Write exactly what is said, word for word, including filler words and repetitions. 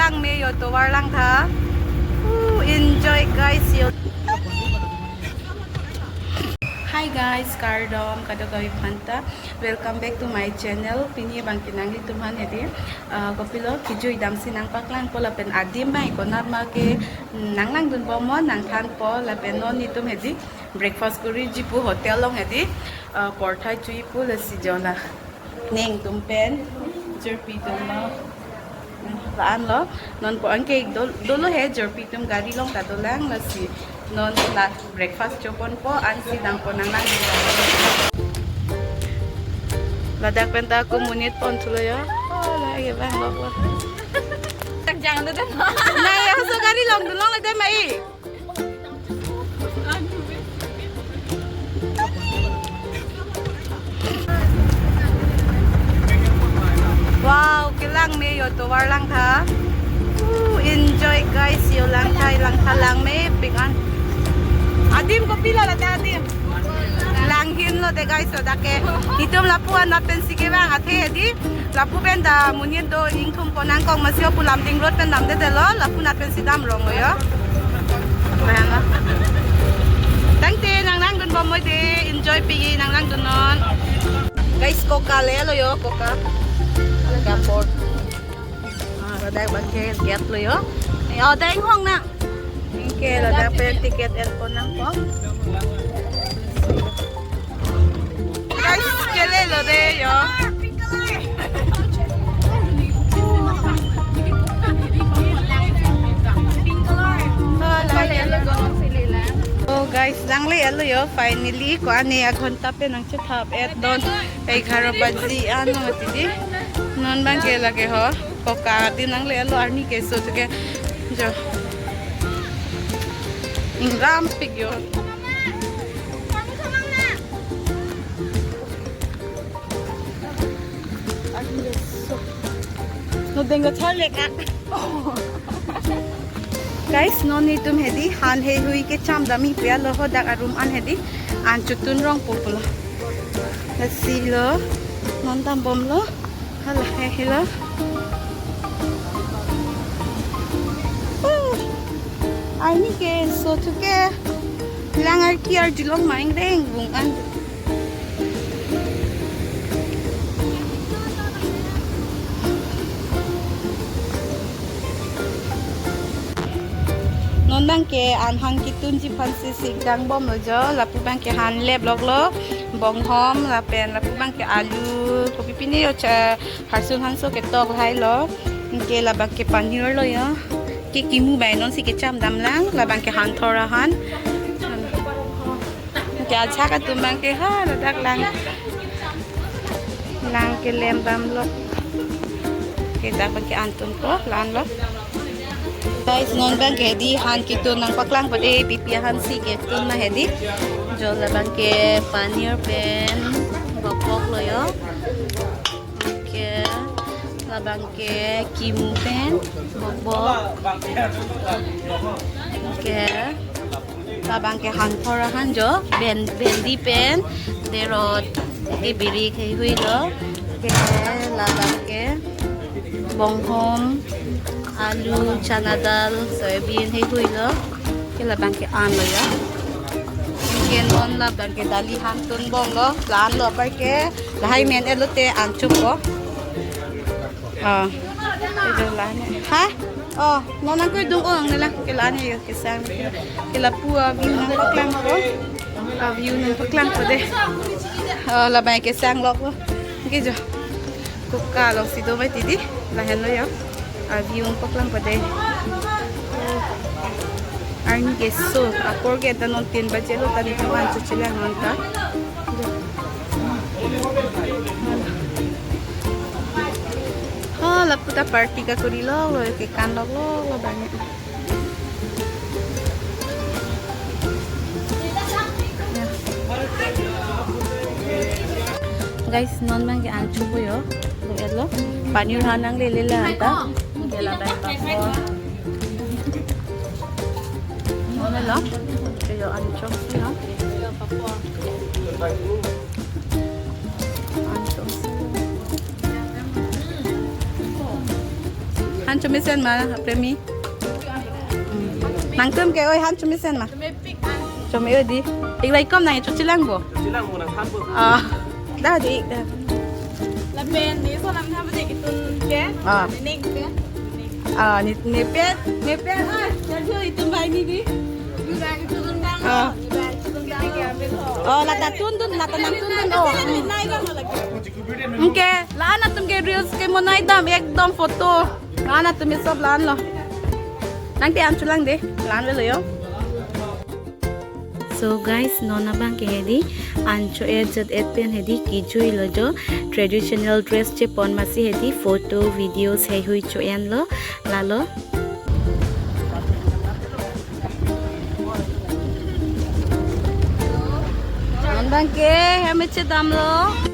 Langme yo tovar langtha. Uh, enjoy guys yo. Hi guys, kardom kadokave aphanta. Welcome back to my channel. Pini abangke nanglitum aphan hedi, ah, kopilo kejui damsi nangpaklangpo lapen adim abang konat ma ke, mm, nanglangdunbom mo nangthanpo lapen non netum hedi breakfast kori jipu hotel along hedi, ah, porthai chuipu lasi jo la. Neng atum pen, jirpi atum lo. Laan lo, non po anke do, dolo he jirpi atum gari along ta dolang lasi. Non la breakfast choponpo ansi nangpo nanglang. Ladak pen ta ako monit pon thulo yo. Oh, la ye bang lo po. Tangjang do dan. Na ya so gari along dun longle dei mai. Wow, kelangme yo tovar langtha. Uh, enjoy guys, yo langtha, langtha langmepik an. Adim kopilo la ta adim. Langhin lo dei guys, so dak ke. Netum lapu anat pensi kevang athe hedi. Lapu pen ta monit do ingthum ko nangkok masi o pu Lumding Road pen damdedetlo, lapu anat pensi damrong lo yo. Lahenlo. Tangte nanglangdunbom mo dei, enjoy pik nanglangdunnon. Guys, Coca lelo yo, Coca. Ladak port. Ah, ladak abangke gate lo yo. Yo, dai inghong nang. Anke ladak pen ticket elpon nangpo. Guys, kelelo dei yo. Oh guys, langle-etlo yo, finally ko-an aghonta pen nangchethap-et don, egharo baji an nang ati dei. Non abangke lake ho, Coca dei nangle-etlo arni keso athuke jo. Ingrampik yo. No dengga charlek a. Guys, non netum hedi han heihui kecham dam-i pu ya lo ho dak arum an hedi an chotun rongpo pulo. Lasi lo non dambomlo. Hala he helo. Uh, arni keso athuke lang arki arjulong ma ingreng vung an. Non abangke an han ketunji aphansi sik dangbomlo jo, lapu abangke han leploklo, bonghom lapen lapu abangke alu, kopi pine yo cha, harsun hanso ketok lahai lo. Anke labangke paneer lo yo. Ke kimu bai nonsi kecham damlang, labangke han thor ahan. Anke ajahak atum abangke ha ladak lang. Lang kelem damlo. Ke dak abangke an tunpo, la-an lo. Guys, non abangke hedi han ketun nangpaklangpo dei, pipi ahansi ketun ma hedi. Jo labangke paneer pen bokbok lo yo. Anke labangke kimu pen bokbok. Anke labangke han thor ahan jo, ben, bendi pen, derot, ke birik heihui lo. Anke labangke bonghom, alu, chana dal, soyabean heihui lo. Ke labangke an lo ya. Anke non labangke dali han tunbomlo, la-an lo abangke, lahai men-etlo te an chuppo. Ah. Ito la-an. Ha? Oh, non nangkoi dung ong nila. Ke la-an yo kesang. Ke lapu a-view nangpaklangpo. A-view nangpaklangpo dei. Oh, labang kesang lokpo. Anke jo. Coca alongsi do mai ti dei. Lahenlo yo. A-view nangpaklangpo dei. Arni keso. Apor ke ta non tin baje lo ta netum an chochelang non ta. Ha, lapu ta party kakorilo, lo kekan loklo, lo banyak. Guys, non abangke an chuppo yo, lo-etlo. Paneer han nanglele la anta. Ke labang papor. Mana lo? Ke yo an chuppo lo. An chuppo. Han chomesen ma, Premi? Nangtum ke oi han chomesen ma? Chome oi di. Iklai kom nang chochilang bo? Chilang mo nang than bo. Ah, dah di, dah. Lapen ne so lam tham de kitun ke. Ah. Ne ning ke. Ah, ne, nepet, nepet. Ah, jadi itum bai ni di. Ah. Oh, lata tundun, lata nangtundun, oh. Nai dam lagi. Anke, la-an atum ke reels ke monai dam, ekdom photo. La-an atum ke sob la-an lo. Nangte an cholang de, la-an avelo yo. So guys, non abang ke hedi, an cho-et jat-et pen hedi, kejui lo jo, traditional dress chepon masi hedi, photo, videos heihui cho-en lo, lalo. Andang ke, hem chedam lo.